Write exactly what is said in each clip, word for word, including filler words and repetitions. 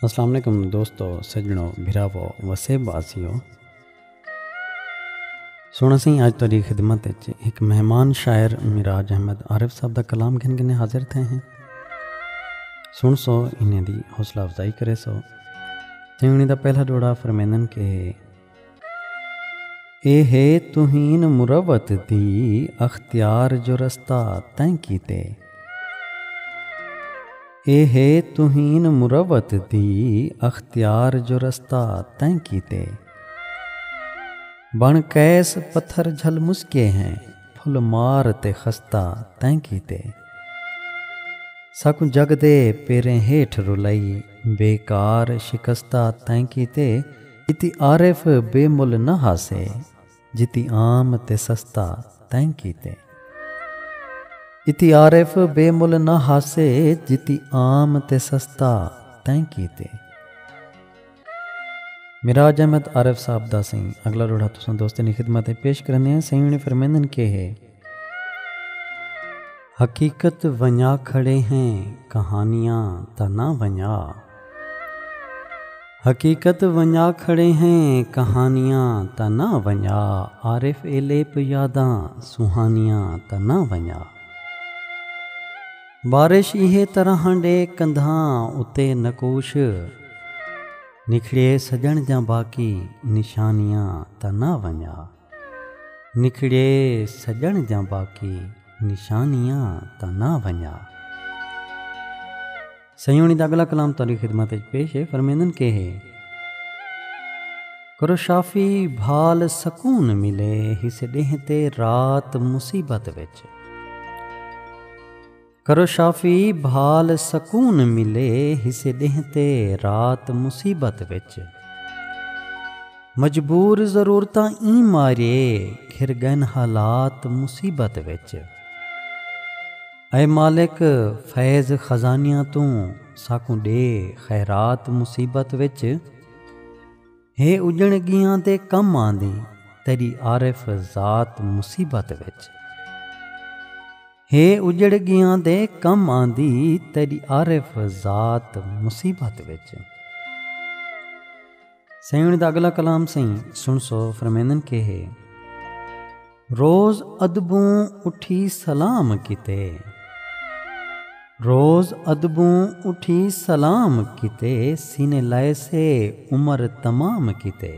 السلام علیکم دوستو، سڄݨو، بھراوو، وسیب واسیو۔ سوہݨا سئیں، اڄ تہاݙی خدمت وچ ہک مہمان شاعر معراج احمد عارف صاحب دا کلام گھن گھنے حاضر تھئے ہیں۔ سݨسو، انہیں دی حوصلہ افزائی کریسو۔ سئیں انہیں دا پہلا ݙوہڑا فرمیندن کہ اے ہے توہین مروت دی اختیار جو رستہ تیں کیتے۔ اے ہے توہین مروت دی اختیار جو رستہ تیں کیتے۔ بݨ قیس پتھر جھل مسکے ہیں، پھل مار تے خستہ تیں کیتے۔ ساکوں جڳ دے پیریں ہیٹھ رلائی، بیکار شکستہ تیں کیتے۔ اتی عارف بے مل نہ ہاسے، جتی عام تے سستا تیں کیتے۔ اتی عارف بے مل نہ ہاسے، جتی عام تے سستا تیں کیتے۔ معراج احمد عارف صاحب دا سئیں اڳلا ݙوہڑا تساں دوستاں دی خدمت وچ پیش کریندے ہیں۔ سئیں ہوݨی فرمیندن کہ ہے، حقیقت ونڄا کھڑے ہیں کہانیاں تاں نہ ونڄا۔ حقیقت ونڄا کھڑے ہیں کہانیاں تاں نہ ونڄا۔ عارف اے لیپ یاداں سہانیاں تاں نہ ونڄا۔ بارش ایہے طرح ݙے کندھاں اتے نقوش۔ نکھڑے سڄݨ جاں باقی نشانیاں تاں نہ ونڄا۔ نکھڑے سڄݨ جاں باقی نشانیاں تاں نہ ونڄا۔ سئیں ہوݨی دا اڳلا کلام تہاݙی خدمت وچ پیش ہے، فرمیندن کہ ہے، کرو شافی بھال سکون ملے، ہسے ݙینہہ تے رات مصیبت وچ۔ کرو شافی بھال سکون ملے، ہسے ݙینہہ تے رات مصیبت وچ۔ مجبور ضرورتاں ایں مارے، گھر ڳئن حالات مصیبت وچ۔ اے مالک فیض خزانیاں توں، ساکوں ݙے خیرات مصیبت وچ۔ ہے اڄڑ ڳیاں دے کم آندی، تیݙی عارف ذات مصیبت وچ۔ ہے اڄڑ ڳیاں دے کم آندی، تیݙی عارف ذات مصیبت وچ۔ سئیں ہوݨی دا اڳلا کلام سئیں سݨسو، فرمیندن کہ ہے، روز ادبوں اٹھی سلام کیتے۔ روز ادبوں اٹھی سلام کیتے، سینے لائے سے عمر تمام کیتے۔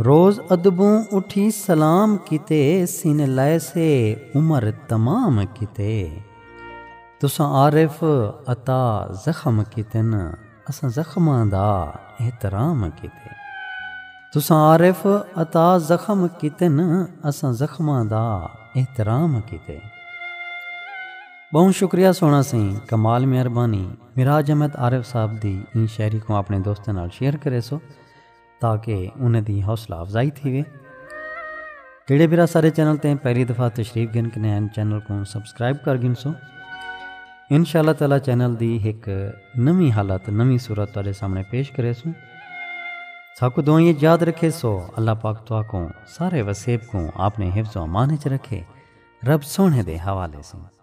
روز ادبوں اٹھی سلام کیتے، سینے لائے سے عمر تمام کیتے۔ تساں عارف عطا زخم کیتن، اساں زخماں دا احترام کیتے۔ تساں عارف عطا زخم کیتن، اساں زخماں دا احترام کیتے۔ ٻہوں شکریہ سوہݨا سئیں، کمال مہربانی۔ معراج احمد عارف صاحب دی ایں شاعری کوں اپݨے دوستاں نال شیئر کریسو تاکہ انہیں دی حوصلہ افزائی تھیوے۔ جیڑھے بھرا سارے چینل تے پہلی دفعہ تشریف گھن کنے ہن، چینل کوں سبسکرائب کر گھنسو۔ انشاءاللہ تعالیٰ چینل دی ہک نویں حالت، نویں صورت تہاݙے سامݨے پیش کریسوں۔ ساکوں دعائیں یاد رکھیسو۔ اللہ پاک تہاکوں سارے وسیب کوں اپݨے حفظ و امان وچ رکھے۔ رب سوہݨے دے حوالے سوں۔